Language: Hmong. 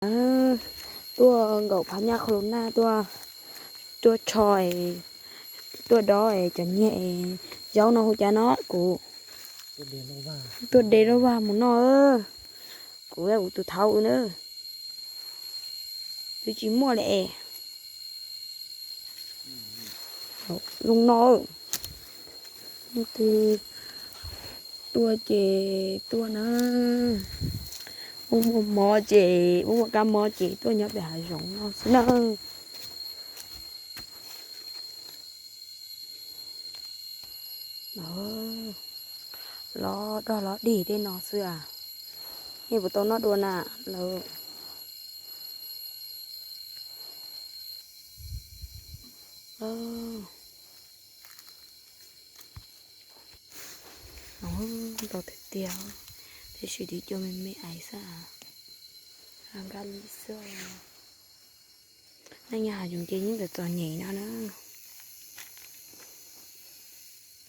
Tuaj nkaum phav nyaj qhov lus naj tuaj, tuaj tsho es, tuaj dob es cov nyiag es zaub no hu cas no kuv tuaj de loj vag mus noj. Kuv kuv tus thaub na, twb tsis muaj li es zoo no. Twb tuaj ces tuaj na, ub muaj mob ces ub muaj kab mob ces tuaj nyob pem hav zoov no xwb na. Los dog los dig tej no xwb as, nej puas tau noj dua na lawm? Ntau tiag tiag, tiam sis twb cua me me ais xwb, nkaj li xwb. Neej nyob hav zoov ces yeej txom txom nyem no na.